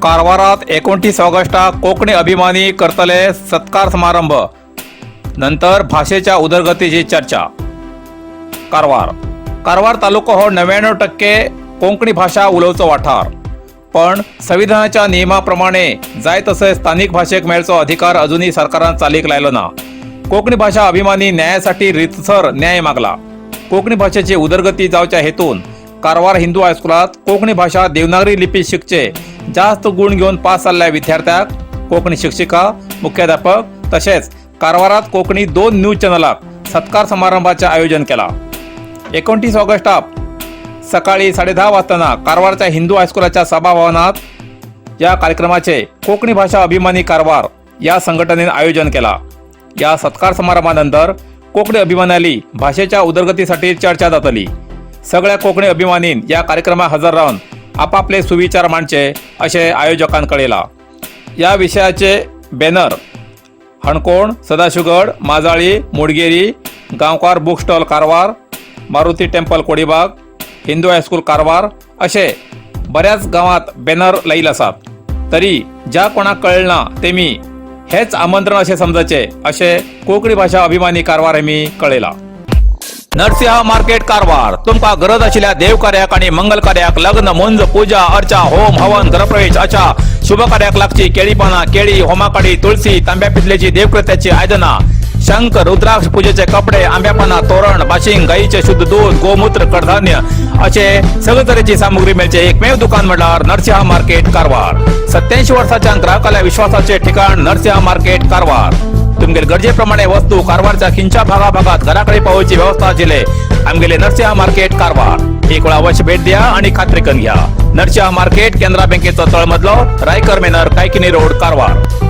कारवारात 29 ऑगस्टाक कोंकणी अभिमानी करतले सत्कार समारंभ, नंतर भाषेच्या उदरगतीची चर्चा. कारवार. कारवार तालुको हो 99% कोंकणी भाशा उलोवचो वाठार, पण संविधानाच्या नियमाप्रमाणे जाय तसे स्थानिक भाशेक मेळचो अधिकार अजूनही सरकारान चालीक लायलो ना. कोंकणी भाशा अभिमानी न्यायासाठी रितसर न्याय मागला. कोंकणी भाशेची उदरगती जावच्या हेतून कारवार हिंदू हायस्कुलात कोंकणी भाशा देवनागरी लिपी शिकचे जास्त गुण घेवन पास जाल्ल्या विद्यार्थ्याक कोंकणी शिक्षिका, मुख्याध्यापक तशेंच कारवारात कोंकणी दोन न्यूज चॅनलाक सत्कार समारंभाचे आयोजन केला. 29 ऑगस्टाक सकाळी 10:30 वाजताना कारवारच्या हिंदू हायस्कुलाच्या सभाभवनात या कार्यक्रमाचे कोकणी भाषा अभिमानी कारवार या संघटनेने आयोजन केला. या सत्कार समारंभानंतर कोकणी अभिमानाली भाषेच्या उदरगतीसाठी चर्चा जातली. सगळ्या कोकणी अभिमानीन या कार्यक्रमात हजर राहून आपापले सुविचार मांडचे असे आयोजकान कळयला. या विषयाचे बॅनर हणकोण, सदाशिवगड, माजाळी, मुडगेरी, गांवकार book stall Karwar, Maruti temple Kodibag, Hindu high school Karwar असे बऱ्याच गावात बॅनर लाईल आसात. तरी ज्या कोणाक कळना ते मी हेच आमंत्रण असे समजायचे असे कोंकणी भाषा अभिमानी कारवार मी कळयला. नरसिंहा मार्केट कारवार. तुमका गरज आशिल्ल्या देवकार्याक आणि मंगल कार्याक, लग्न, मुंज, पूजा अर्चा, होम हवन, गृहप्रवेश अशा शुभ कार्याक लागची केळी पाना, केळी, होमाकाडी, तुळशी, तांब्या पितलेची देवकृत्याची आयदना, शंख, रुद्राक्ष, पूजेचे कपडे, आंब्या पाना तोरण, बाशिंग, गाईचे शुद्ध दूध, गोमूत्र, कडधान्य असे सगळे तरेची सामुग्री मेळचे एकमेव दुकान म्हटल्यार नरसिंहा मार्केट कारवार. 87 वर्षाच्या ग्राहकाला विश्वासाचे ठिकाण नरसिंहा मार्केट कारवार. तुमगेले गरजेप्रमाणे वस्तू कारवारच्या खिंच्या भागाभागात घराकडे पावोवची व्यवस्था आशिल्ले आमगेले नरसिंहा मार्केट कारवार. एक वेळा अवश्य भेट द्या आणि खात्री करून घ्या. नरसिंहा मार्केट, केनरा बँकेचो तळमजलो, रायकर मेनर, कायकिनी रोड, कारवार.